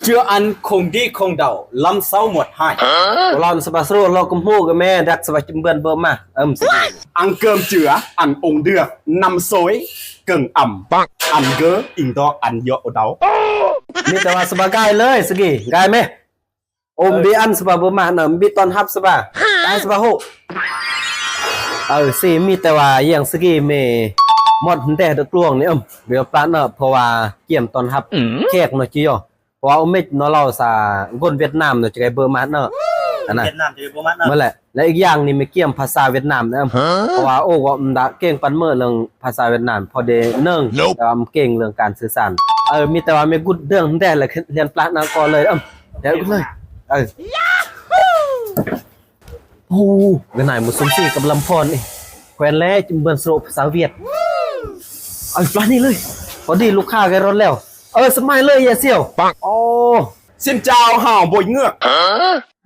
Chưa ăn không đi không đậu, lắm sáu một hai. Ôn lòn saba sro lo kum hu ke me dak saba chim bơn bơ mah. Ơm si. Ăn cơm chưa ăn ống nước, năm xôi, cơm ẩm, ăn gơ, ing do ăn yo đau. ມີແຕ່ວ່າສະບາຍກາຍເລີຍສະກີ ກາຍແມ ໂອມບີອັນສະບາຍເບີມານະ ມີຕ້ອນຮັບສະບາຍ ກາຍສະບາຍໂຮ ເອີ ຊິມີແຕ່ວ່າຢ່າງສະກີເມ ໝົດແຕ່ດອກຫຼວງນີ້ ເອີ ເວລາປານເນາະ ເພາະວ່າກຽມຕ້ອນຮັບແຂກເນາະ ຈິໂຍ ເພາະວ່າໂອເມັດເນາະ ລາວສາກົນຫວຽດນາມເນາະ ຈະໄດ້ເບີມາເນາະ ອັນນັ້ນ ຫວຽດນາມຈະໄດ້ເບີມາເນາະ ແມ່ນແຫຼະ ແລະ ອີກຢ່າງນີ້ແມ່ກຽມພາສາຫວຽດນາມນະ ເພາະວ່າໂອ້ກໍດະເກັ່ງປານເມີເລື່ອງພາສາຫວຽດນາມ ພໍເດເນີງ ແຕ່ວ່າມັນເກັ່ງເລື່ອງການສື່ສານ ເອີ ມີແຕ່ວ່າແມ່ກຸດເລື່ອງແດ່ ແລະ ຮຽນປານເນາະ ກໍເລີຍ ເອີ ເດີນເລີຍ ເອີ ໂອ້ ກະນາຍໝູ່ຊຸມຊີກັບລຳພອນນີ້ ແຂວນແລຈິມເບິ່ນສະໂລພາສາຫວຽດ ເອີ ປານນີ້ເລີຍ ພໍດີລູກຄ້າໄກລົດແລ້ວ ເອີ ສະມາຍເລີຍ ຢ່າສ່ຽວ ໂອ້ Xin chào hảo bội ngược.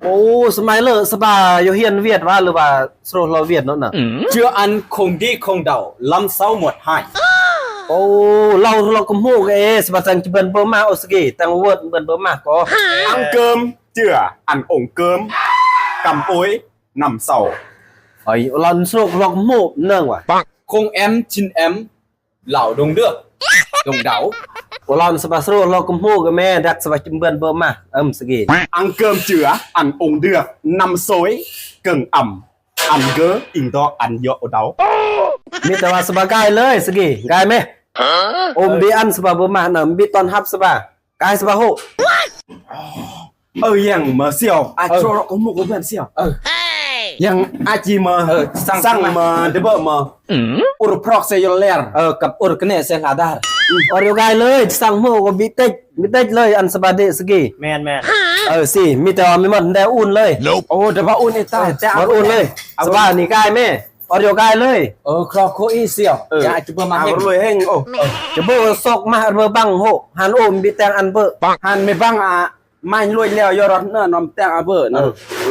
ໂອ້ ສະມາຍເລີຍ ສະບາຍ ໂຍຮຽນຫວຽດຫວາ ຫຼືວ່າສະໂລຫຼໍ່ຫວຽດເນາະນະ Chưa ăn không đi không đậu, lắm sáu một hai. ໂອ້ ເລົ່າເຮົາກໍຮູ້ເອ ສະບາຍ ຈັ່ງຈະເບິ່ນເບີມາ ໂອສະກີ ຕັ້ງເວີດເບິ່ນເບີມາກໍ Ăn cơm. Chưa ăn ống cơm, căm ối, năm sau. ເອີຍ ລອນສະໂລກລອກໂມເນີງວ່າ Không em, chin em, lảo đồng nước, đồng đảo. ໂອລອນສະບາສະໂລກລອກໂມກະແມ ດັກສະບາຍຈິມເບິ່ນເບີມາ ເອີມສະກີ Ăn cơm chưa ăn ống nước, năm xôi, cơm ẩm, ăn gơ, ing do ăn yo đau. ມີແຕ່ວ່າສະບາຍກາຍເລີຍສະກີ ກາຍແມ ໂອມບີອັນສະບາຍເບີມານະ ມີຕ້ອນຮັບສະບາຍ ກາຍສະບາຍໂຮ ເອີ ຍັງມາສ່ຽວ ອາ ເອີ ໂຊລະກະໝູກກັບເພື່ອນສ່ຽວ ເອີ ຍັງອາຈີມາ ເອີ ສັ່ງ ສັ່ງມາເດເບີມາ ອືມ ອຸຣະພຣອກເຊຍອລແລຣ ເອີ ກັບອຸຣະກະເນເຊລາດາຣ ອອດຢວກາຍເລີຍ ສັ່ງເມືອກໍບິເຕັກ ບິເຕັກເລີຍ ອັນສະບາເດສະກີ ແມ່ນໆ ເອີ ຊິ ມີແຕ່ວ່າມີມັນແດ່ອຸ່ນເລີຍ ໂອ້ ແຕ່ວ່າອຸ່ນນີ້ຕາຍ ແຕ່ວ່າອຸ່ນເລີຍ ສະບາຍນີ້ກາຍແມ່ ອອດຢວກາຍເລີຍ ເອີ ຄຣອກໂຄອີສ່ຽວ ເອີ ຢາກຈະເບິ່ງມາເຮັດ ເບິ່ງເຮັດ ໂອ້ ຈະເບິ່ງຊອກມາເບິ່ງບັງໂຫ ຫັນໂອມບິແຕງອັນເບິ່ງ ຫັນແມ່ບັງອາ ມາລວຍແລ້ວ ຢໍ່ຣອດເນີນອມແຕງອາເບີເນີ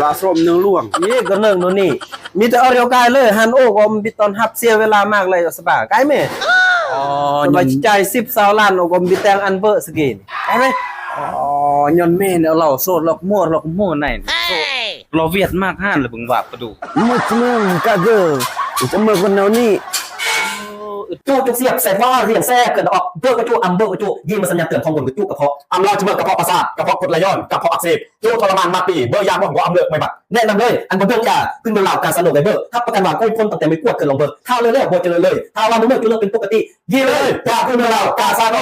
ລາສອມເນີງຫຼວງ ເອີ ກະເນີງໂນນີ້ ມີແຕ່ອອດຢວກາຍເລີຍ ຫັນໂອກອມບິຕອນຮັບ ເສຍເວລາມາກເລີຍ ສະບາຍ ກາຍແມ່ ອໍ ສະບາຍ ຈ່າຍສິບຊາວລ້ານ ໂອກອມບິແຕງອັນເບີສະກີ ກາຍແມ່ ອໍ ຍ້ອນແມ່ນີ້ລາວໂສດລອກມົວລອກໂມໃນ ໂສດລາວຫວຽດມາກຫັ້ນລະເບິ່ງວ່າປະດູ ມື້ເມືອງກະເກີ ຈະເມືອງຄົນແນວນີ້ ໂຈະຈຸກສຽບ ແຊບຫວານ ຮຽງແຊບ ເກີນອອກ ເບີກະຈຸ ອຳເບີກະຈຸ ຍິງມາສັນຍານເຕືອນຂອງກົນກະຈຸກະເພາະ ອຳລາຈະເບີກະເພາະປະສາດ ກະເພາະກົດໄຫຼຍ້ອນ ກະເພາະອັກເສບ ໂຈະທໍລະມານມາກປີ ເບີຢາໝົດບໍ່ອຳເລີກໄມ່ບັດ ແນະນຳເລີຍ ອັນບໍ່ເບິ່ງຢາ ຄືເມືອງລາວກາຊາໂນໄວເບີ ຮັບປະກັນວ່າໂກຍພົນຕັ້ງແຕ່ໄມ້ກວດເກີນລອງເບີ ຖ້າເລີກແລ້ວບໍ່ຈະເລີກເລີຍ ຖ້າວ່າບໍ່ເລີກຈະເລີກເປັນປົກກະຕິ ຢີເລີຍ ຢາຄືເມືອງລາວກາຊາໂນ.